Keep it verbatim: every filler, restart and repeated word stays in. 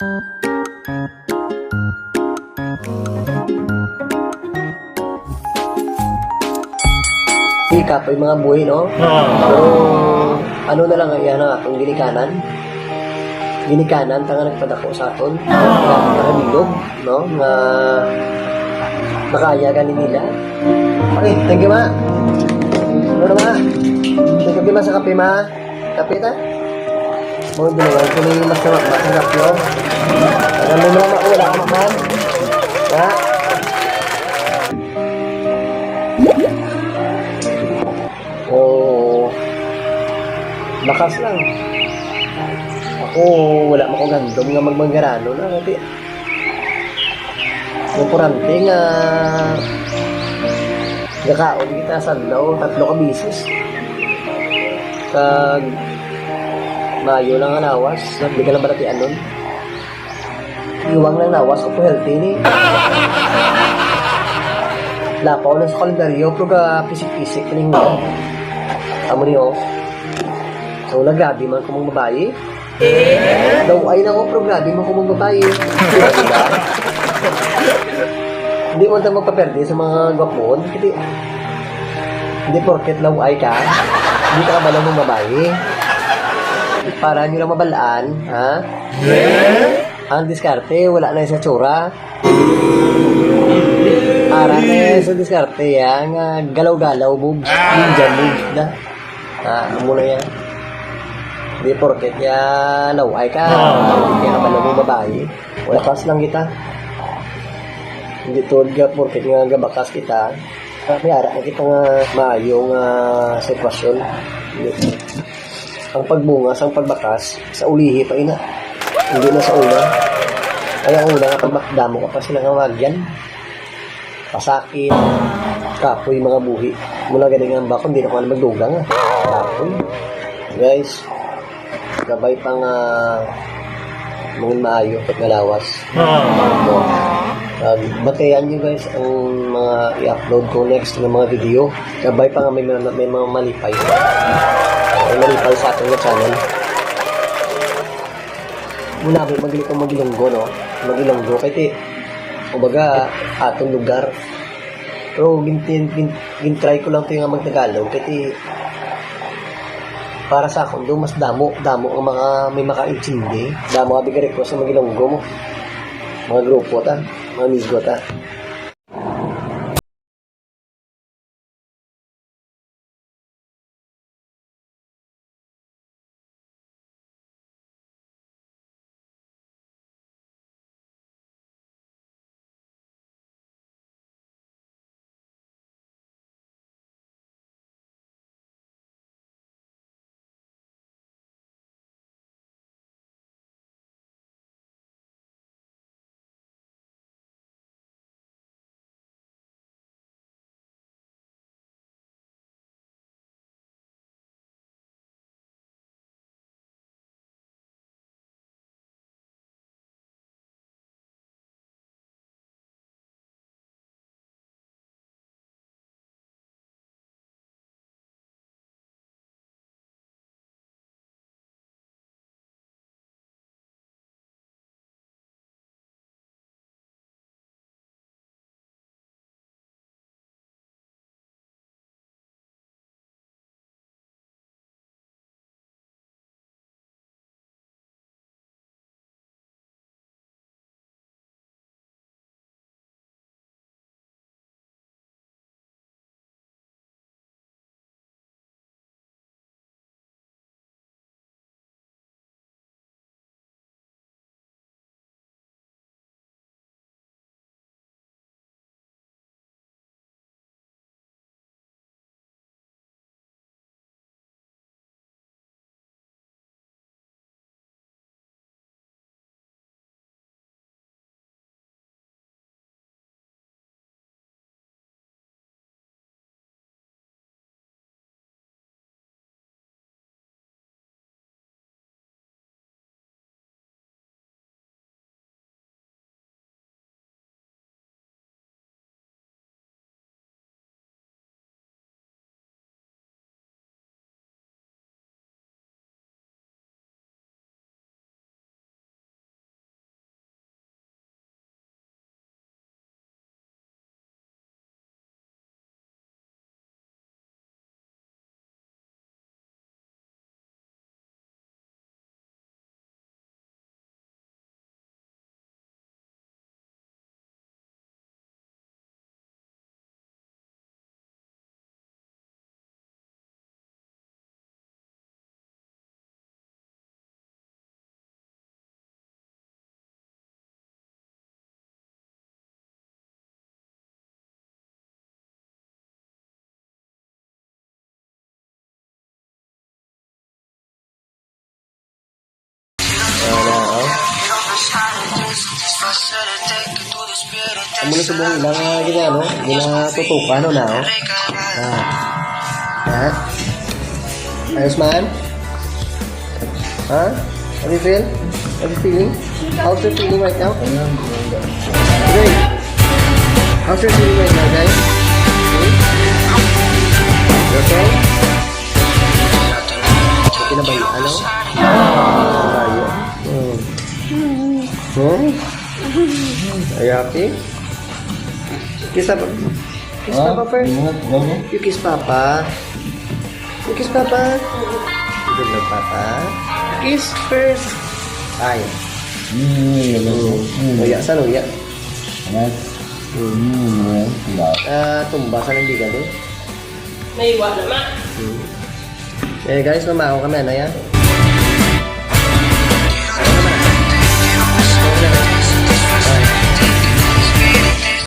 Hika pa yung mga buhi, no? Ah. Pero ano na lang ang iyan ang atong ginikanan? Ginikanan, ta nga nagpadako sa aton. Nakabilog, no? Nga makaya gani nila. Okay, thank you, ma. Ano na, ma? Thank you, ma, sa kape, ma. Kape ta? Mo, dinawan ko ni mas na mas na kape, oh. Alam mo naman ako, wala ka man. Ha? Oo. Bakas lang. Ako, wala man ko gandom nga magmanggarano na. Kasi, importante nga gakaon kita sa adlaw, tatlo ka bisis. Kag maayo lang ang lawas, di ka lang balatianon. Iwang lang lawas ko po healthy ni. Lapaw na sa kalendaryo, pero ga pisik-pisik ning ulo. Amo ni, oh. So, nagabi man ko mong babayi. Daw ay na ko, pero grabe man ko mong babayi. Hindi mo tayo magpaperde sa mga gwapuon. Kasi, hindi porket laway ka, hindi ka kabalo mong babayi. Para nyo lang mabalaan, ha? Ang diskarte, wala na sa tsura. Ara na sa diskarte, ya, nga galaw-galaw moves, ninja moves na. Ah, amo na yan. Di porket ya laway ka, di ka kabalo mo babayi. Wala, bakas lang kita. Hindi tuod ka porket nga gabakas kita. Ah, may ara na kita nga maayo nga sitwasyon. Ang pagbunga sang pagbakas, sa ulihi pa ina. Hindi na sa una. Ay, ang una nga pag damo ka pa sila nga wagyan. Pasakit, kapoy, mga buhi. Mula gani nga ba, kung di na ko alam magdugang, ah. Kapoy. Guys, gabay pa nga mangin maayo nga lawas. Ah. Mo. Um, batayan nyo, guys, ang mga i-upload ko next nga mga video. Gabay pa nga may, may, may mga malipay. May malipay sa ating channel. Muna, may magaling kong mag-Ilonggo, no? Mag-Ilonggo, kay ti, kumbaga, atong lugar. Pero gin-, gin-, gin-, gin-try ko lang to yung mag-Tagalog, kay ti, para sa akon, do mas damo, damo ang mga, may makaintindi, damo abi ka request sa mag-Ilonggo mo. Mga grupo ta, mga amigo ta. Amo na subong ilang, ah, gina-, ano, ginatutukan, ano na, oh. Ah. Ha? Ayos man? Ha? How do you feel? How you feeling? How's your feeling right now? Great. How's your feeling right now, guys? Hmm? You okay? Okay na ba yung ano? Tayo. Hmm. Hmm? Are you happy? Kiss up. Kiss Papa first. You kiss Papa. You kiss Papa. Good luck, Papa. Kiss first. Ay. Mm. Luya, sa luya. Ayan. Mm. Ah, tumba sa nandigan eh. May iwa na, ma. Hmm. Eh, guys, mamahaw kami, ano yan?